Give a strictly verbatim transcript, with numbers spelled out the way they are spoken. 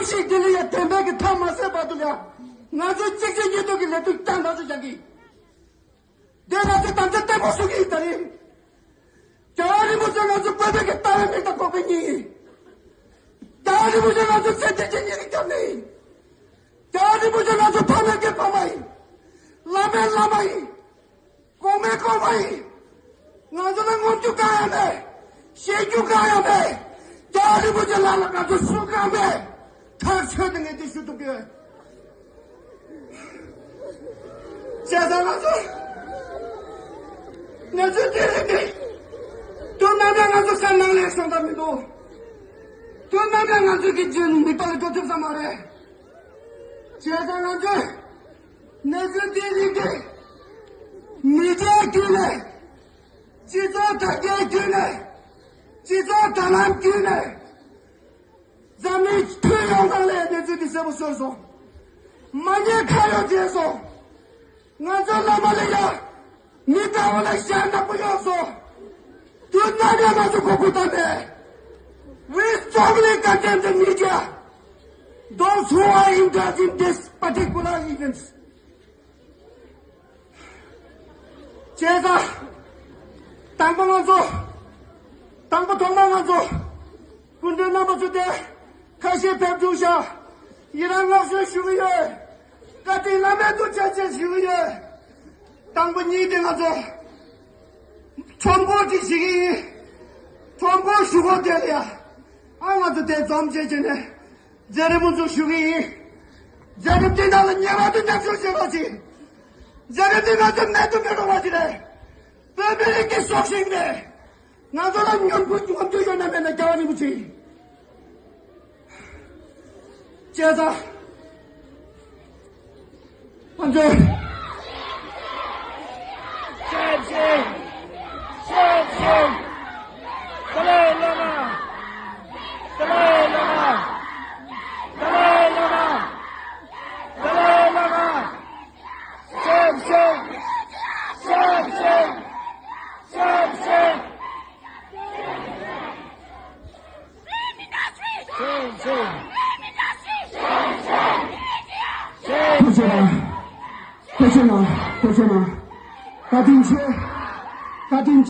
ཞིག་འདི་ལ་ཡ་བདེན་པའི་གི་མཐའ་མ་གསལ་བར་དུ་ལ་ཡ། ང་ཚོ་གཅིག་རྗེས་གཉིས་མཐུད་ཀྱི་ལས་དོན་བསྐྱངས་ཐག་ཆོད་རྒྱག་གི། དེ་ང་ཚོ་དམ་བཅའ་བརྟན་པོ་བཟུང་གི་ཡིན་ད་རིང་། རྒྱལ་བ་རིན་པོ་ཆེ་ང་ཚོ་བོད་པའི་གི་ལྟ་བའི་མིག་དང་ལྐོག་པའི་གཉིས་ཡིན། རྒྱལ་བ་རིན་པོ་ཆེ་ང་ཚོ་ཚེ་འདི་ཕྱི་གཉིས་ཀྱི་སྐྱབས་གནས་ཡིན། རྒྱལ་བ་རིན་པོ་ཆེ་ང་ཚོ་ཕ་མའི་གི་ཕ་མ་ཡིན། བླ་མའི་བླ་མ་ཡིན། གོང་མའི་གོང་མ་ཡིན། ང་ཚོ་ལ་ངོམ་རྒྱུ་གང་ཡང་མེད། བཤད་རྒྱུ་གང་ཡང་མེད། རྒྱལ་བ་རིན་པོ་ཆེ་ལག་ལ་ང་ཚོ་སུ་གང་མེད། ཐག་ཆོད་དེ་ངས་དེ་ཞུ་ཐུབ་ཀྱི་ཡོད། བྱས་ཙང་ང་ཚོ་གནས་ཚུལ་དེ་རིགས་འདི་དུས་ནམ་ཡང་ང་ཚོ་བསམ་ནང་ལས་སོང་ད་མི་འདུག་དུས་ནམ་ཡང་ང་ཚོ་གི་རྒྱུན་མི་པ་ལ་འགྲོ་ཐུབ་ས་མ་རེད། བྱས་ཙང་ང་ཚོས་གནས་ཚུལ་འདི་རིགས་འདི་མི་སྒེར་བརྒྱུད་ནས། སྤྱི་ཚོགས་དྲ་རྒྱའི་བརྒྱུད་ནས། སྤྱི་ཚོགས་དྲ་ལམ་བརྒྱུད་ནས། འཛམ་གླིང་ཁྱོན་ཡོངས་ནང་ལ་གནས་ཚུལ་འདི་གསལ་པོ་ཤོར་སོང་། མ་ཉེས་ཁ་གཡོག་བྱས་སོང་། ང་ཚོ་བླ་མ་ལ་ཡ། མི་འདྲ་བ་ལ་ཞལ་ནག་པོ་གཡོགས་སོང་། དུས་ནམ་ཡང་ང་ཚོ་མགོ་སྐོར་བཏང་མེད། We strongly condemn the media, those who are indulging this particular events. བྱས་ཙང་། དང་པོ་ང་ཚོ། དང་པོ་ཐོག་མ་ང་ཚོ། སྐུ་མགྲོན་རྣམ་པ་ཚོ་དེ། ཁ་ཤས་ཕེབས་བཅུག་ཤག་ཡི་རང་བསྔགས་བརྗོད་ཞུ་གི་ཡོད། བཀའ་དྲིན་བླ་མེད་དུ་བྱས་བྱས་ཞུ་གི་ཡོད། དང་པོ་གཉིས་དེ་ང་ཚོ། ཁྲོམ་སྐོར་ཅིག་བྱེད་ཀྱི་ཡིན། ཁྲོམ་སྐོར་ཞུ་སྒོ་དེ་ལ་ཡ། ཨ་ང་ཚོ་དེ་འཛོམས་བྱས་བྱས་ནས། མཛད་རིམ་མང་ཚོགས་ཞུ་གི་ཡིན། མཛད་རིམ་འདི་ནང་ལ་ངེས་པར་དུ་མཉམ་ཞུགས་བྱེད་རོགས་གྱིས། མཛད་རིམ་འདི་ང་ཚོ་མེད་དུ་མི་རུང་བ་ཞིག་རེད། བོད་མི་རིགས་ཀྱི་སྲོག་ཤིང་རེད། ང་ཚོ་ལ་ཉམས་རྒུད་ཉམས་རྒུད་ཡོད་ན་མེད་ན་རྒྱལ་བ་རིན་པོ་ཆེ་ཡིན། བྱས་ཙང་། ང་ཚོས། བྱས་ཙང་། བྱས་ཙང་། ཏཱ་ལའི་བླ་མ། ཏཱ་ལའི་བླ་མ། ཏཱ་ལའི་བླ་མ། ཏཱ་ལའི་བླ་མ། བྱས་ཙང་། བྱས་ཙང་། བྱས་ཙང་། བྱས་ཙང་། ཐུགས་རྗེ་གནང་། ཐུགས་རྗེ་གནང་། ཐུགས་རྗེ་གནང་། བཀའ་དྲིན་ཆེ། བཀའ་དྲིན་ཆེ།